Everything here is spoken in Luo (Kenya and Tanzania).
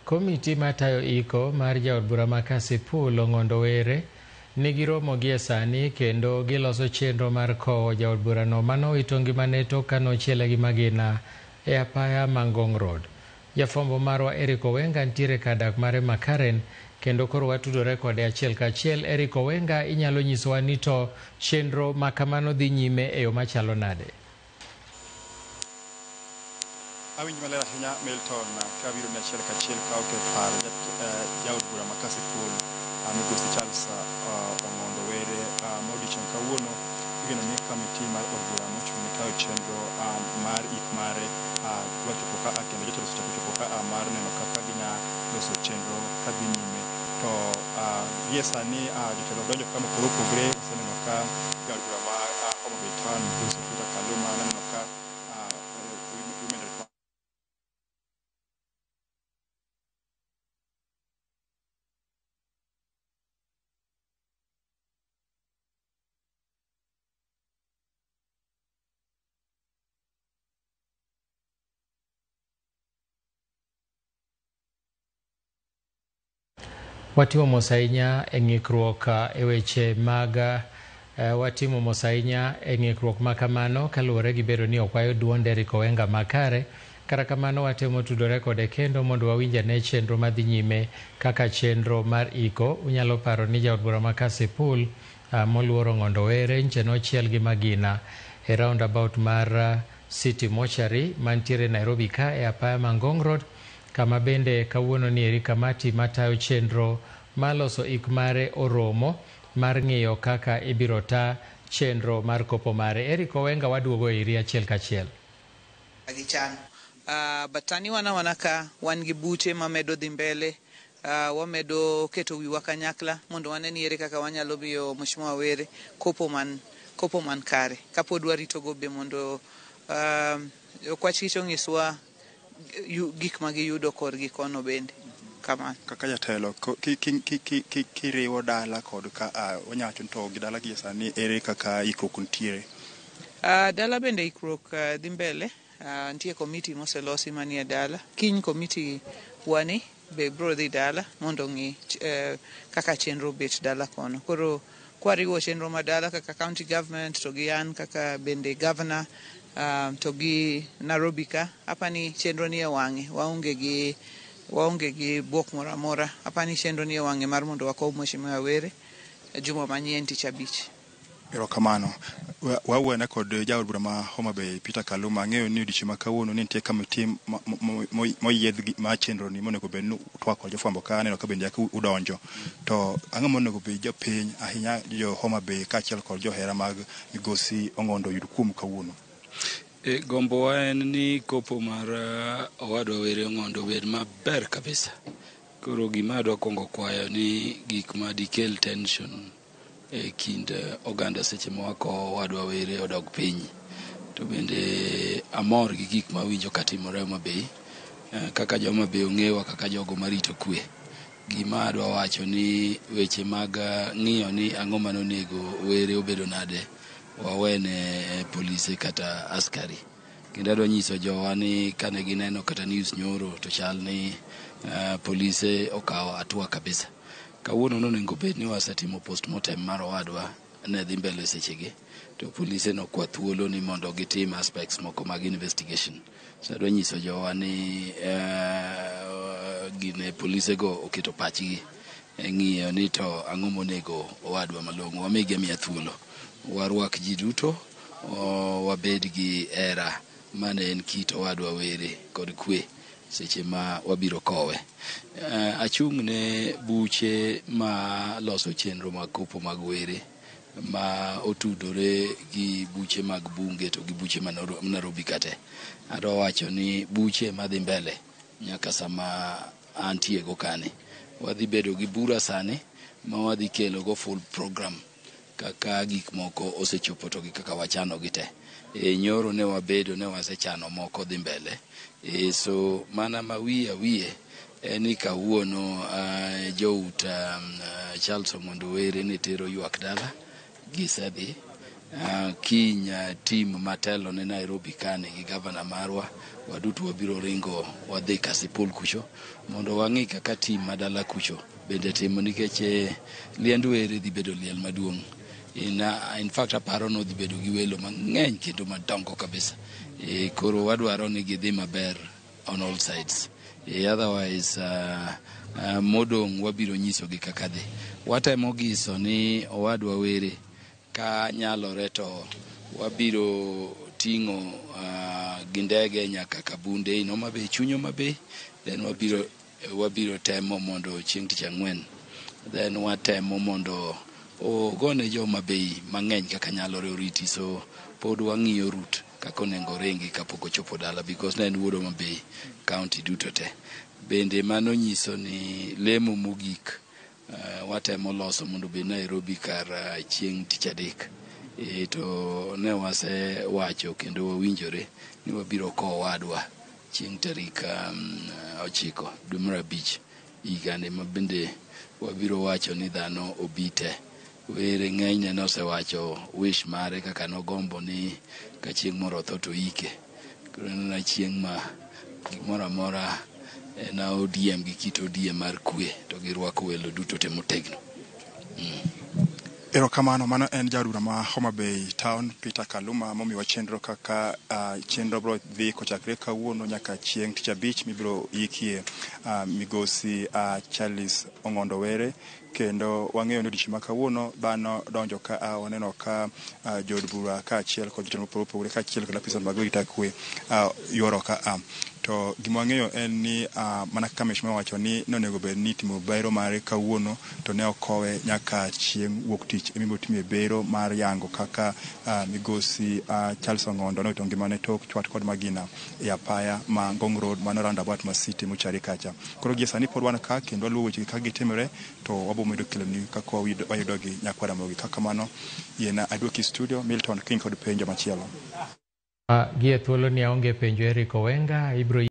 Komiti matayo iko mar jaod bura ma Kasipul Ong'ondo Were nigi romo gie sani kendo giloso chenro mar kowo jaod burano manowito ngimane tok kanochiele gi magina e apaya ma Ngong Road. Jafwambo marwa Eric Owenga nitiere kar dak mare ma Karen kendo koro watudore kode achiel kachiel. Eric Owenga, inyalo nyisowa ni to chenro ma kamano dhi nyime e yo machalo nade? Awinji maler ahinya Milton, kabiro ni achiel kachiel ka oket par jaod bura ma Kasipul migosi Charles Ong'ondo Were ma odiochieng' kawuono igeno ni kamiti mar od bura mochung' ne tayo chenro mar ik mare dwa chopo ka kendo jotelo osechako chopo ka mar neno kaka ginya loso chenro kadhi nyime. To gie sani jotelo donjo ka mopogore opogore. Waseneno ka jaod bura ma Homa Bay Town migosi Peter Kaluma, naneno ka women rep Watimo mos ahinya e ng'ikruok e weche mag watimo mos ahinya e ng'ikruok ma kamano kaluwore gi bedo ni ok wayud duond Eric Owenga makare. Kata kamano watemo tudore kode kendo mondo wawinj ane chenro madhi nyime kaka chenro mar iko. Unyalo paro ni jaod bura ma Kasipul moluoro Ong'ondo Were nche nochiel gi magina e roundabout mar City Mortuary mantiere Nairobi ka e apaya ma Ngong Road, kama bende kawuono ni eri kamati matayo chenro maloso ik mare oromo mar ng'iyo kaka ibiro ta chenro mar kopo mare. Eric Owenga, waduogo iri achiel kachiel. Gichano. But sani wan awana ka wan gi buche mamedo dhi mbele, wamedo keto wiwa kanyakla mondo wane ni ere kaka wanyalo miyo Mheshimiwa Were kopo man kare. Kapod warito go be mondo okwach kich onyiswa gik ma giyudo korgi kono bende. Kamano. Kaka jatelo kiriwo dala kod ka wanyawacho ni to gi dala gi sani ere kaka ikruok nitiere? Dala bende ikruok dhi mbele. Nitie komiti moselosi manie dala. Kiny komiti wani be bro dhi dala mondo ong'i kaka chenro bet dala kono. Koro kwariwo chenro ma dala kaka county government to gi an kaka bende governor to gi Nairobi ka, apani chenro ni e wang'e, waonge gi bwok moro amora. Apani chenro ni e wang'e mar mondo wakow Mheshimiwa Were juma manyien tich abich. Erokamano. Wawuoyo kod jaod bura ma Homa Bay Peter Kaluma. Ang'eyo ni odiochieng' ma kawuono ni nitie kamiti moyiedh ma chenro ni monego bed ni utwak kod jofwambo ka aneno ka bende eka udonjo. To ang'o monego bed jopiny ahinya jo Homa Bay kaachiel kod johera mag migosi Ong'ondo oyud kuom kawuono? Gombowa en ni kopo mar owadwa Were Ong'ondo obed maber kabisa. Koro gima adwa kuongo kwayo ni gik ma dikel tension e kind oganda seche ma wakowo owadwa Were odog piny. To bende amor gi gik mawinjo katimore Homa Bay, kaka jo Homa Bay ong'ewa kaka jogo marito kwe. Gima adwa wacho ni weche mag ng'iyo ni ang'o manonego Were obedo nade, wawene polise kata askari. Kendo adwa nyiso jowa ni kane gineno kata news nyoro to chal ni polise okawo hatua kabisa. Kawuono nonego bed ni wasetimo postmortem mar owadwa ne dhi mbele sechegi, to polise nokwa thuolo ni mondo gitim aspects moko mag investigation. So adwa nyiso jowa ni gine polise go oketo pachgi e ng'iyo ni to ang'o monego owadwa malong'o. Wamigi amiya thuolo, warwak ji duto, wabed gi hera mane en kit owadwa Were kod kwe seche ma wabiro kowe. Achung' ne buche ma loso chenro mag kopo mag Were ma otudore gi buche mag bunge to gi buche ma Nairobi kate. Adwa wacho ni buche madhi mbele nyaka sama antie go kani. Wadhi bedo gi bura sani ma wadhi kelo go full program kaka gik moko osechopo to gi kaka wachano gi te. Nyoro ne wabedo ne wasechano moko dhi mbele. So mana ma wiye wiye en ni kawuono jout Charles Ong'ondo Were ne tero ywak dala, gisedhi. Kiny team matelo ne Nairobi kani gi gavana marwa waduto wabiro ringo wadhi Kasipul kucho mondo wang'i kaka team madala kucho bende timo nikech liend Were dhi bedo liel maduong'. In fact aparo ni odhi bedo gi welo mang'eny kendo madongo kabisa. Koro wadwaro ni gidhi maber on all sides. Otherwise modong' wabiro nyisogi kaka dhi. Watemo giso ni owadwa Were ka nyalore to wabiro ting'o gi ndege nyaka Kabunde in Homa Bay, chuny Homa Bay, then wabiro temo mondo chieng' tich ang'wen, then watemo mondo ogone jo Homa Bay mang'eny kaka nyalore oriti. So pod wang'iyo route kaka onego oringi kapok ochopo dala because ne en wuod Homa Bay county duto te. Bende mano nyiso ni lemo mogik watemo loso mondo obed Nairobi kar chieng' tich adek. To ne wasewacho kendo wawinjore ni wabiro kowo owadwa chieng' tarik 9 dwe mar 5 higani ma bende wabiro wacho ni dhano obi te. Were ng'enyne nosewacho wish mare kaka nogombo ni ka chieng' moro otho to ike. Koro en mana chieng' ma gimoro amora en ODM gi kit ODM mar kwe to girwako welo duto te motegno. Erokamano, mano en jaod bura ma Homa Bay Town Peter Kaluma momiwa chenro kaka chenro biro dhi kochakre kawuono nyaka chieng' tich abich mibiro ikie migosi Charles Ong'ondo Were. Kendo wang'eyo ni odiochieng' ma kawuono dhano donjo ka waneno ka jood bura kaachiel kod jotelo mopogore opogore kaachiel kod apisa mag arita kwe yuoro ka. To gima wang'eyo en ni mana kaka mheshimiwa owacho ni nonego bed ni itimo bero mare kawuono to ne okowe nyaka chieng' wuok tich emibiro timie bero mar yango kaka migosi Charles Ong'ondo nowito ngimane tok chwat kod magina e apaya ma Ngong Road mano roundabout ma City Muchari kacha. Koro gie sani pod wan ka kendo waluwo weche kaka gitimore to wabo medo keloni kaka wayudogi nyakwara Ramogi. Kaka mano yiena aduoki studio Milton King kod penjo machielo. Gie thuolo ni aonge penjo Eric Owenga ibiro